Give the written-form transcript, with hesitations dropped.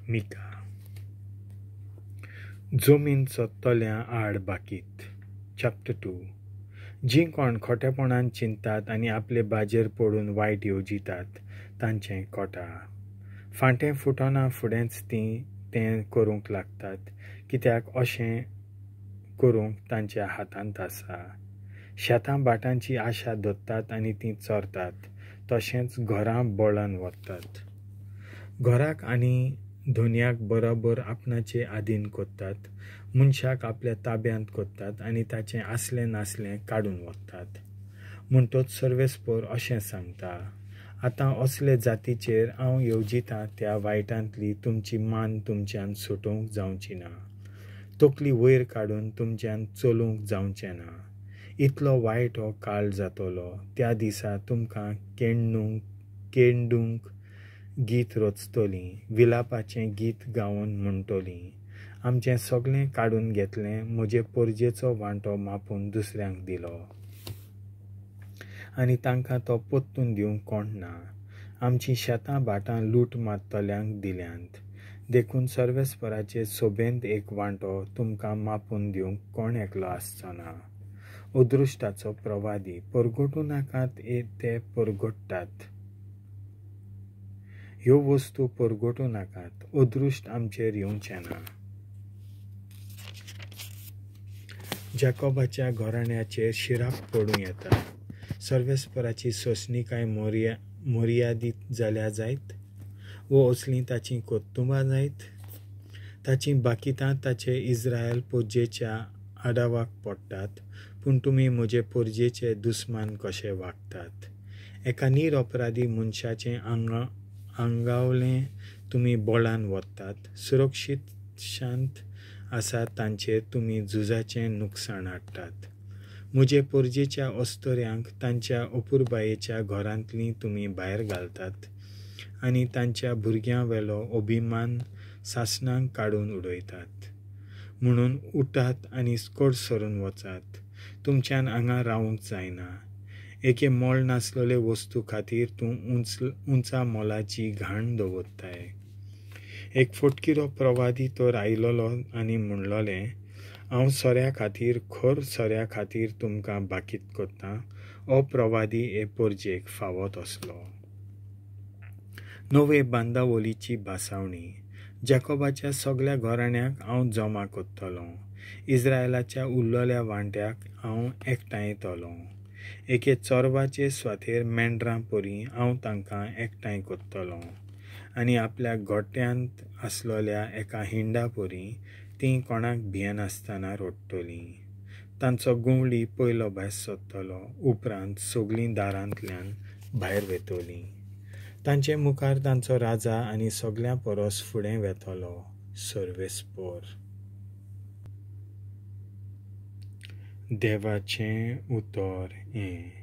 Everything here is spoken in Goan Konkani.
मिका. जमीन सोदतल्या आड बाकीत. चॅप्टर 2. जीं कोण खोटेपणान चिंततात आनी आपले बाजेर पडून वायट येवजितात तांचें कोटा. फांटें फुटना फुडेंच तीं तें करूंक लागतात, कित्याक अशें करूंक तांच्या हातांत आसा. शेतां भाटांची आशा धरतात आनी तीं चोरतात, तशेंच घरां बळान व्हरतात. घराक आनी धनयाक बरोबर आपणाचे आदीन करतात, मनशाक आपल्या ताब्यांत करतात आनी ताचें आसलें नासलें काडून व्हरतात. म्हणटच सर्वेस्पर अशें सांगता, आतां असले जातीचेर हांव येवजितां त्या वायटांतली तुमची मान तुमच्यान सुटोवंक जावची ना, तकली वयर काडून तुमच्यान चलूंक जावचें ना. इतलो वायट हो काळ जातलो. त्या दिसा तुमकां केंडूंक गीत रचतलीं, विलापाचें गीत गावन म्हणटलीं, आमचें सगळें काडून घेतलें, म्हजे परजेचो वांटो मापून दुसऱ्यांक दिलो आनी तांकां तो परतून दिवंक कोण ना. आमचीं शेतां भाटां लूट मारतल्यांक दिल्यांत. देखून सर्वेस्पराचे सोबेंत एक वांटो तुमकां मापून दिवंक कोण एकलो आसचो ना. अदृश्टाचो प्रवादी, परगटूं नाकात ते परगट्टात, ह्यो वस्तू परगटूं नाकात, अदृश्ट आमचेर येवचें ना. जाकोबाच्या घराण्याचेर शिराप पडूं येता. सर्वेस्पराची सोंसणीकाय मर्यादीत जाल्या जायत, वो असलीं ताचीं कर्तुबां जायत? ताचीं बाकितां ताचे इस्रायल पोरजेच्या आडावाक पडटात, पूण तुमी म्हजे पोरजेचे दुस्मान कशे वागतात? एका निरपराधी मनशाचें आंगावलें तुमी बळान व्हरतात, सुरक्षीत शांत आसा तांचेर तुमी झुजाचें नुकसाण हाडटात. म्हजे पोरजेच्या अस्तोऱ्यांक तांच्या अपुरबायेच्या घरांतलीं तुमी भायर घालतात आनी तांच्या भुरग्यां वेलो अभिमान सासणांक काडून उडयतात. म्हणून उठात आनी स्कोट सरून वचात, तुमच्यान हांगा रावूंक जायना. एके मोल नासलेले वस्तू खातीर तूं उंचा मोलाची घाण दवरताय. एक फटकिरो प्रवादी तर आयलोलो आनी म्हणलोलें, हांव सोऱ्या खातीर, खर सोऱ्या खातीर तुमकां बाकीत करतां. हो प्रवादी हे पोरजेक फावत असलो. नवे बांदावलीची भासावणी. जाकोबाच्या सगल्या घराण्याक हांव जमा करतलों, इस्रायलाच्या उरलेल्या वांट्याक हांव एकठांयतलों. एके चोरवाचे स्वातेर मेंढरां परी हांव तांकां एकठांय करतलों आनी आपल्या गोट्यांत आसलेल्या एका हिंडा परी तीं कोणाक भियेनासतना रडटलीं. तांचो गुंवळी पयलो भायर सरतलो, उपरांत सगळीं दारांतल्यान भायर वेतलीं. तांचे मुखार तांचो राजा आनी सगळ्यां परस फुडें वेतलो सर्वेस्पर. देवाचें उतर हें.